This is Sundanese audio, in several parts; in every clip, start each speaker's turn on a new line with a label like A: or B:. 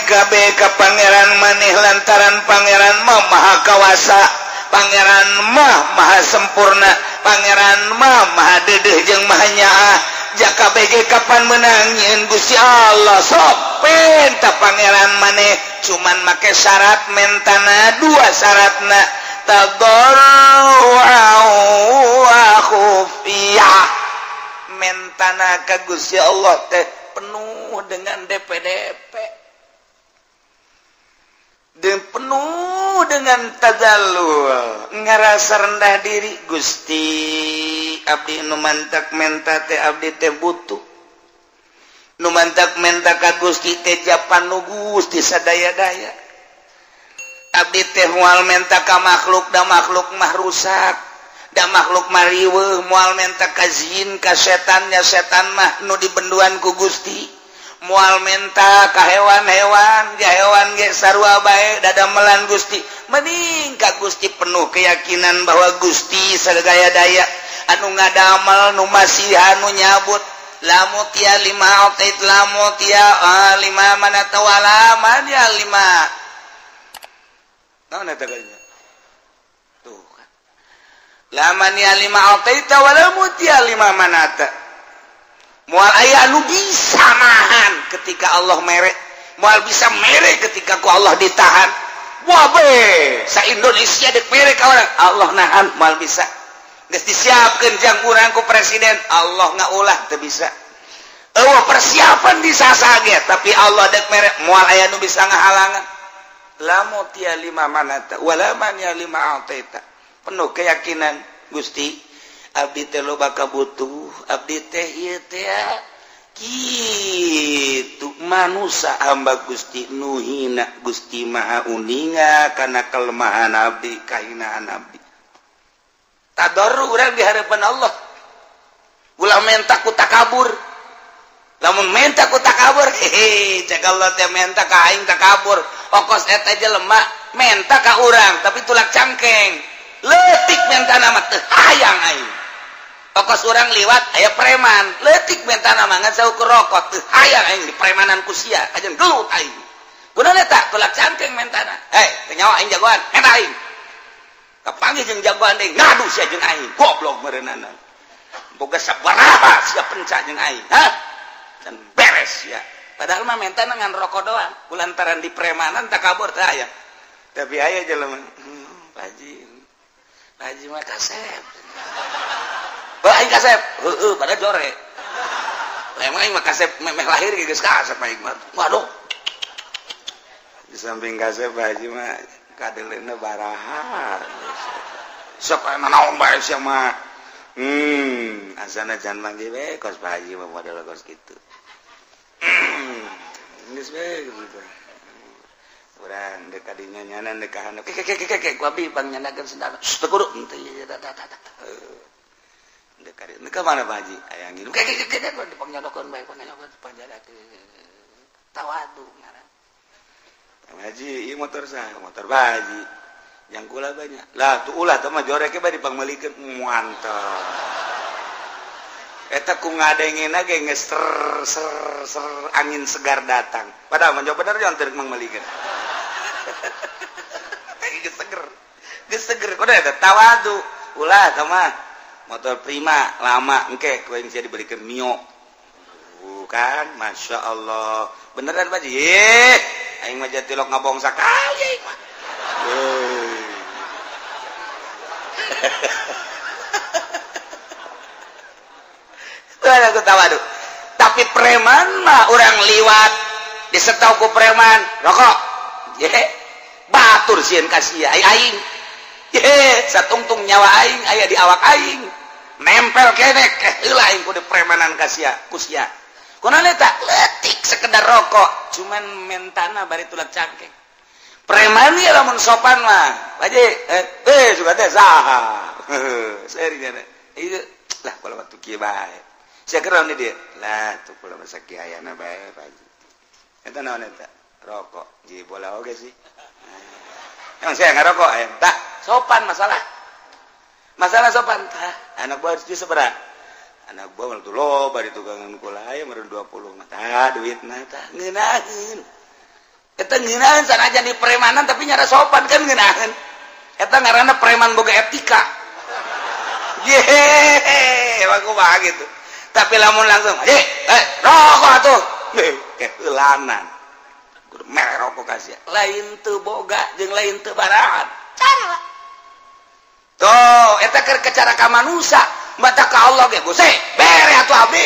A: Kabeh ka pangeran maneh lantaran pangeran mah maha kawasa, pangeran mah maha sempurna, pangeran mah maha dedeh jeung maha nyaah. Jaka bege kapan menang nyieun Gusti Allah sok penta pangeran maneh, cuman make syarat mentana dua syaratna, tadarru'a wa khufiyah. Mentana ka Gusti Allah teh penuh dengan DPDP, dan penuh dengan tadallul, ngerasa rendah diri. Gusti abdi nu mantak menta teh abdi teh butuh, nu mantak menta ka Gusti teh japan nu Gusti sadaya-daya. Abdi teh moal menta ka makhluk, da makhluk mah rusak, da makhluk mah riweuh, moal menta ka jin ka setannya, setan mah nu dibenduan ku Gusti. Mual menta ka hewan-hewan, ya hewan ge sarua bae dadamelan Gusti. Mending ka Gusti penuh keyakinan bahwa Gusti sagaya daya anu ngadamel, nu masihan, nu nyabut. Lamut ya lima atait, lamut ya lima mana tawala man ya lima. Naon eta kayaknya? Tuh kan. Laman ya lima ataita wala mutia lima manata. Moal aya anu bisa nahan ketika Allah mere, moal bisa mere ketika ku Allah ditahan. Wah be, sa Indonesia dek mere ka urang, Allah nahan moal bisa. Geus disiapkeun jang urang ku presiden, Allah ngaulah teu bisa. Eueuh persiapan disasa ge, tapi Allah dek mere moal aya nu bisa ngahalangan. La mutia lima manata wala man ya lima ataita. Penuh keyakinan Gusti abdi teh loba kabutuh, abdi teh ieu teh kitu manusa hamba Gusti nu hina, Gusti maha uninga kana kelemahan abdi, kahinaan abdi. Tadarru urang di hadapan Allah. Ulah menta ku takabur. Lamun menta ku takabur, hehe, cek Allah teh menta ka aing takabur. Okos eta jelema menta ka urang tapi tulak cangkeng. Leutik mentana mah teu hayang aing. Okos urang liwat aya preman, leutik mentana mah ngan saukur rokok teu hayang aing di premanan ku sia, kajeun gelut aing. Kunaon eta tulak cangkeng mentana. Hei, teu nyawa aing jagoan, menta aing. Kapanggih jeung jagoan deui ngadu sia jeung aing, goblok meureunana. Boga sabaraha sia penca jeung aing, hah? Dan beres sia. Padahal mah mentana ngan rokok doang, kulantaran di premanan takabur teu aya. Tapi aya jelema, Pak Haji. Pak Haji mah kasep. Heuh aing kasep. Heueuh pada jore. Lah emang aing mah kasep memeh lahir ge geus kasep aing mah. Waduh. Di samping kasep Pak Haji mah kadeleuna baraha. Sok aya naon bae sia mah. Asana jangan manggih we kos Pak Haji mah model kos kitu. Geus we gitu. Urang dek kadinya nyanan dek ka handap. Ke ke ke ke ku abi pangnyandakeun sendal. Teu kudu henteu ieu tah tah tah. Dek kadi ka mana Pak Haji? Aya ngilu. Ke ke ke ke dipangnyandakeun bae pangnyandakeun panjadakeun. Tawadu ngaran. Pak Haji ieu motor saha? Motor Pak Haji. Yang kula banyak. Lah tuh ulah teh mah jorek bae dipangmeulikeun mantap. Eta ku ngadengena ge geus ser ser ser angin segar datang. Padahal mah bener jangan teu mangmeulikeun. Geus seger. Geus seger kudu eta tawadu. Ulah teh mah motor Prima lama engke ku aing sia dibelikeun Mio. Bukan, Masya Allah. Beneran Pak Haji? Aing mah jatilok ngabong sakali aing mah. Aku tawadu. Tapi preman mah orang liwat disetau ku preman rokok. Ye, batur sieun ka sia aing. Ye, satungtung nyawa aing aya di awak aing. Nempel kene keh heula aing kudu premanan ka sia, ku sia. Kunaon eta? Leutik sekedar rokok, cuman mentana bari tulak cangkeng. Preman ieu lamun sopan mah. Pak Haji, suka teh saha. Serinya. Ieu lah kalau waktu kieu bae. Sia keur naon dia? Lah tuh kula mah sakiayana bae Pak Haji. Eta naon eta? Rokok. Ji bola oge sih. Emang saya ngarokok aya. Tah, sopan masalah. Masalah sopan tah. Anak buah harus sabaraha? Anak buah mah loba di tukangan kula aya meureun 20 mah. Tah duitna tah ngeunaheun. Eta ngeunaheun sanajan di premanan tapi nyara sopan kan ngeunaheun. Eta ngaranna preman boga etika. Yehehe, kumaha gitu. Tapi lamun langsung, "Eh, rokok atuh." Keulanan. Kudu mere rokok ka sia. Lain teu boga jeung lain teu barahan. Cara. Tuh, eta keur cara ka manusia, mata ka Allah ge Gusti, bere atuh abdi.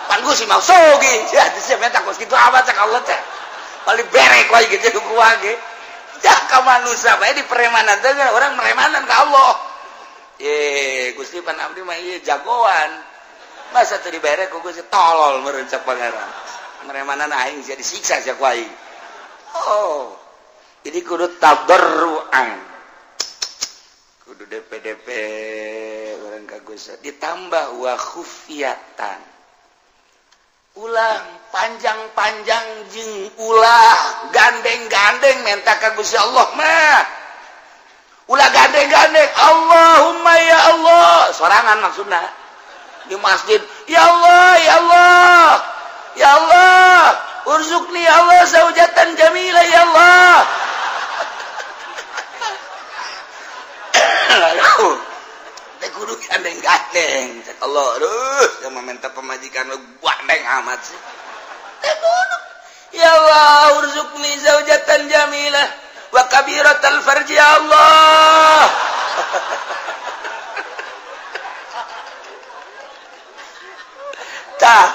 A: Pan Gusti mah sogi. Sia sia meta kos kitu amat cak Allah teh. Paling bere ku aing gitu ku ge. Cak ka manusia bae di premanan teh urang meremanan ka Allah. Ye, Gusti pan abdi mah ieu jagoan. Masa teu dibere ku Gusti tolol meureun cak pangeran. Meremanan aing sia disiksa sia ku aing. Oh. Jadi kudu tadarruan. Kudu DPDP urang ka Gusti ditambah wa khufiyatan. Ulah panjang-panjang jeung ulah gandeng-gandeng menta ka Gusti Allah mah. Ulah gandeng-gandeng Allahumma ya Allah sorangan maksudna di masjid ya Allah ya Allah ya Allah urzuqni ya Allah zaujatan jamila ya Allah. Aduh teh kudu gandeng-gandeng cek Allah aduh sama minta pemajikan gandeng amat sih teh kudu ya Allah urzuqni zaujatan jamila wa kabiratal farji ya Allah. Tah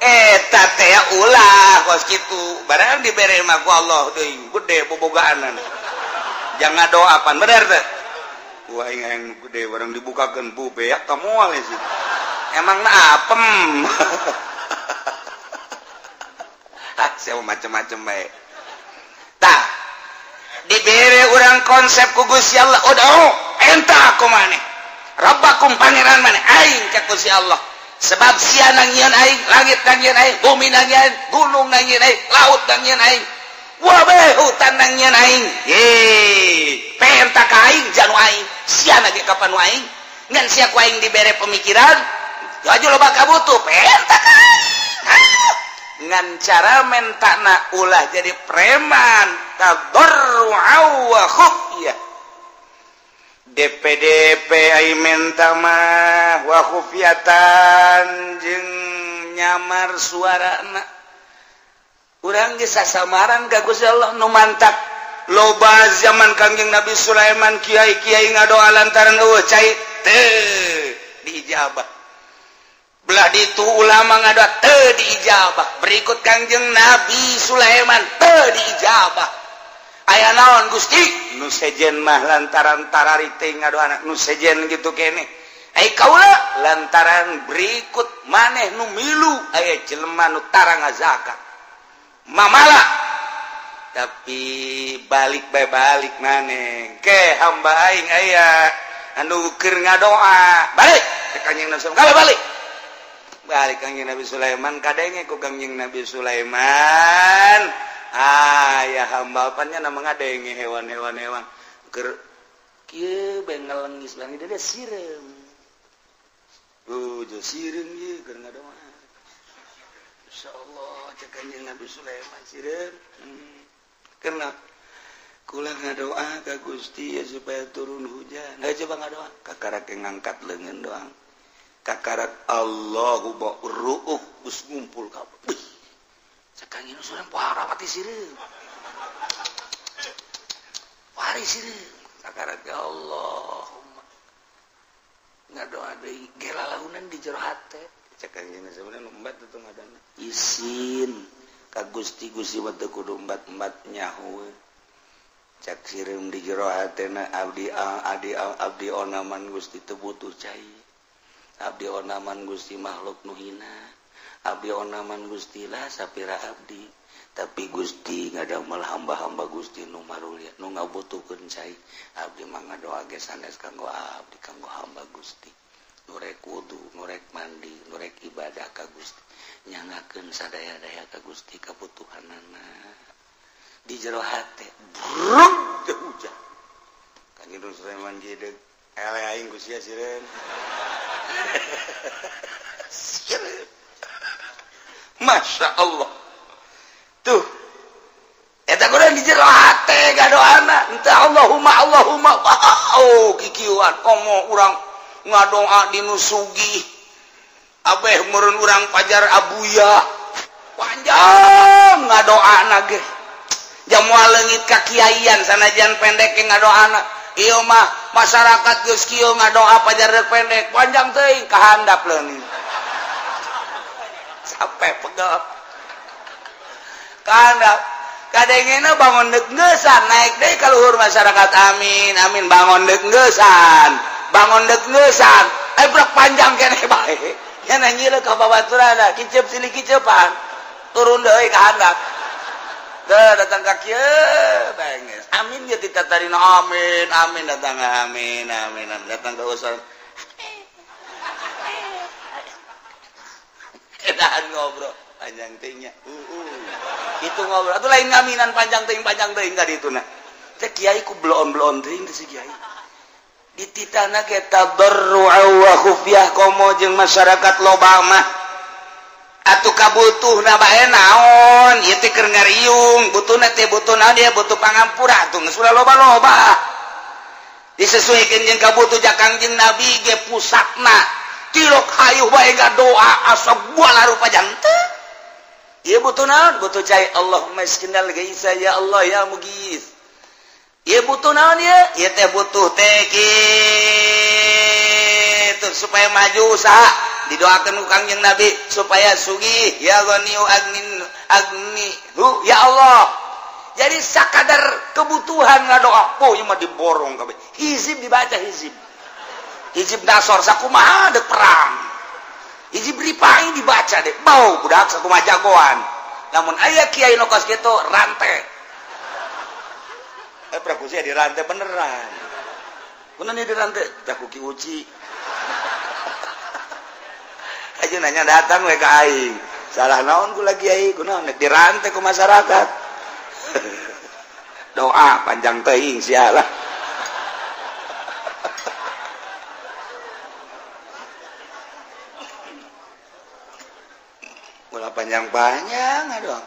A: eta teh ulah kos kitu barang dibere mah ku Allah deui gede bobogaanan jangan doa pan bener teh wah aing yang gede barang dibukakeun bu beak ka moal sih emangna apem. Ah sia macem-macem bae tah dibere urang konsep ku Gusti Allah ud'u enta aku maneh rabbakum pangeran maneh aing ka Gusti Allah sebab sia nangieun aing langit nangieun aing bumi nangieun gunung nangieun aing laut nangieun aing wabe hutan nangieun aing ye penta ka aing janu aing sia ge kapan aing ngan sia ku aing dibere pemikiran aju loba kabutuh penta ka aing ngan cara mentana ulah jadi preman tadarru'a wa khufyah DPDP ai menta mah wa khufyatan jeung nyamar suarana urang geus sasamaran ka Gusti Allah nu mantak loba zaman Kangjeng Nabi Sulaiman kiai-kiai ngadoa lantaran eueuh cai teu diijabah belah ditu ulama ngadoa teu diijabah berikut Kangjeng Nabi Sulaiman teu diijabah aya naon Gusti nu sejen mah lantaran tararite ngadoana nu sejen gitu kene ai kaula lantaran berikut maneh nu milu aya jelema nu tara ngazakat mamala tapi balik bae balik maneh ke hamba aing aya anu keur ngadoa balik ka Kangjeng Nabi Sulaiman balik balik Kangjeng Nabi Sulaiman kadenge ku Kangjeng Nabi Sulaiman. Ah ya hamba apanya nama ngadenge hewan-hewan hewan keur kieu bae ngelengis bang dia sireum. Jo sireum ieu keur ngadoa. Insyaallah cek Kanjeng Nabi Sulaiman sireum. Karena kula ngadoa ka Gusti ya supaya turun hujan. Nah coba ngadoa kakarak ngangkat leungeun doang. Kakarak Allahu ba'ruuh geus ngumpul kabeh. Sekarang ini sudah parah pati sireum. Pari sireum. Sakarat ya Allahumma. Ngadoa deui gelalaunan di jero hate. Cek kanjeng sebenarnya embat teu ngadana. Isin ka Gusti Gusti mah teu kudu embat-embat nyaho. Cek sireum di jero hatena abdi abdi abdi onaman Gusti teu butuh cai. Abdi onaman Gusti makhluk nu hina. Abdi onaman Gusti lah sapira abdi tapi Gusti ngadamel hamba-hamba Gusti nu marulia nu ngabutuhkeun cai abdi mah ngadoa ge sanes kanggo abdi kanggo hamba Gusti nu rek wudu nu rek mandi nu rek ibadah ka Gusti nyangakeun sadaya-daya ka Gusti kabutuhanana Di jero hate brung teh hujan. Kanjeng Sulaiman gede ele aing ku sia sireun. Sireun. Masya Allah. Tuh. Eta kurang di jero hate gadoana henteu Allahumma Allahumma oh kikieuan komo urang ngadoa di nu sugih abeh meureun urang pajar abuya panjang ngadoana ge jamoal leungit ka kiaian sanajan pendek ge ngadoana ieu mah masyarakat geus kieu ngadoa pajar rek pendek panjang teuing kahandap leungit sampai pegel kahandap kadengena bangun dek ngeusan naik deui ka luhur masyarakat amin amin bangun dek ngeusan bangun dek ngeusan brek panjang keneh bae nya nyileuk ka babaturana kiceup silih kiceupan turun deui ka handap teu datang ka kieu bae geus amin ge ditatarina amin amin datang amin amin datang ka usan edahan ngobrol panjang teuing nya itu ngobrol atuh lain ngaminan panjang teuing ka dituna teh kiai ku bloon-bloon teuing teh si kiai dititahna ge tadarru'a wa khufyah komo jeung masyarakat loba mah atuh kabutuhna bae naon ieu teh keur ngariung butuhna teh butuh naon dia butuh pangampura atuh geus ulah loba-loba disesuaikeun jeung kabutuh ja Kangjeng Nabi ge pusatna tilok hayuh bae ngadoa asa buah rupa janten. Ieu butuh naon? Butuh cai Allahumma iskinal gaisa ya Allah ya mugis. Ieu butuh naon ieu? Ieu teh butuh teh kitu supaya maju usaha didoakeun ku Kangjeng Nabi supaya sugih ya ghaniyu agnin agni hu ya Allah. Jadi sakadar kebutuhan ngadoa oh ieu mah diborong kabeh. Hizib dibaca hizib. Hizib nasor sakumaha deuk perang. Hizib ripai dibaca deh bau budak sakumaha jagoan namun aya kiai nu kos kitu rantai praku sia dirantai beneran kunaon ieu dirantai tah ku Ki Uci aja nanya datang we ka aing salah naon ku lagi kiai kunaon dirantai ku masyarakat doa panjang teuing sia lah. Panjang-panjang aduh.